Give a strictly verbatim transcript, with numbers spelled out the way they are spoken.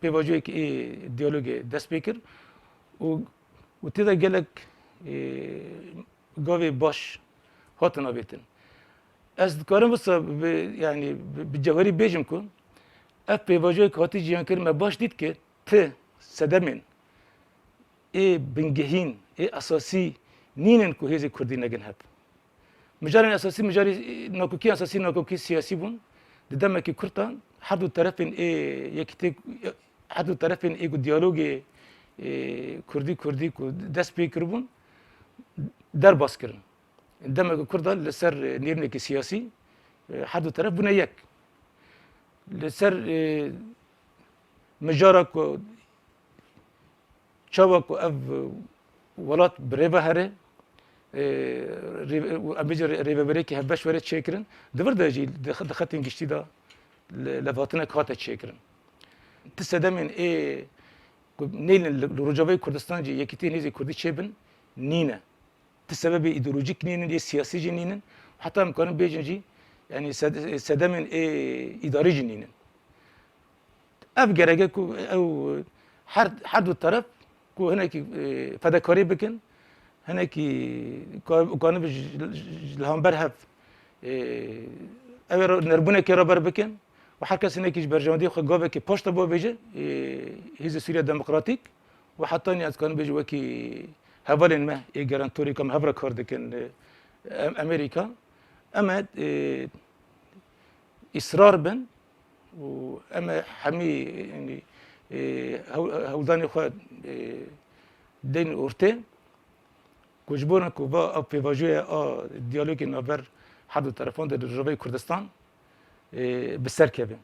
pêvajoyek ê diyalogê dest pê kir û, û tê de gelek, e, gavê baş hatin avêtin. Ez dikarim wisa bi, yani bi, bi cewherî bêjim ku ev pêvajoyek hatî cîhankirin me baş dît ki ti sedemên ê bingehîn, ê esasî nînin ku hêzê kurdî negin hev. Mijarên esasî, mijarê, e, nakokî, esasî nakokî siyasî bûn. Di demekî kurt de her du terefên ê yekîtê, her du terefên ê ku diyalogê, e, kurdî kurdî ku dest pê kiribûn, derbas kirin. Demekî kurt de li ser, e, nêrînekî siyasî, e, her du teref bûne yek. Li ser, e, mijara ku çawa ku ev, e, welat bi rê ve here, e, rê-, em bêjin rê-, rêveberiyekî hevbeş were çêkirin, di vir de jî di, di xetên giştî de le-, levhatinek hate çêkirin. Ti sedemên ê ku nêlin li, li Rojavayê Kurdistan jî yekîtiyên hêzê kurdî çêbin nîne. Ti sebebê îdeolojîk nînin, yê siyasî jî nînin. Heta em karin bêjin jî, yani sed-, sedemên ê îdarî jî nînin. Ev gerek e ku ew her, her du teref ku hinekî, e, fedekarî bikin, hinekî ka-, kanibin ji, ji, ji li hember hev, e, ew ê re-, nerbûnekê re ber bikin û her kes hinekî ji berjewendiyê xwe gavekê paş de bavêje, e, Hêzê Sûriya Demokratîk û hetanî ez kanim bêjim wekî hevalên me ê gerantorî ku em hev re kar dikin, e, em-, Amerîka, em ê, e, îsrar bin û em ê hemî, yanî, e, hew-, hewldanê xwe, e, deyn ortê ku ji bo ne ku va ev pêvajoya a diyalogê navber her du terefan de li Rojavayê Kurdistan, e, bi ser keve.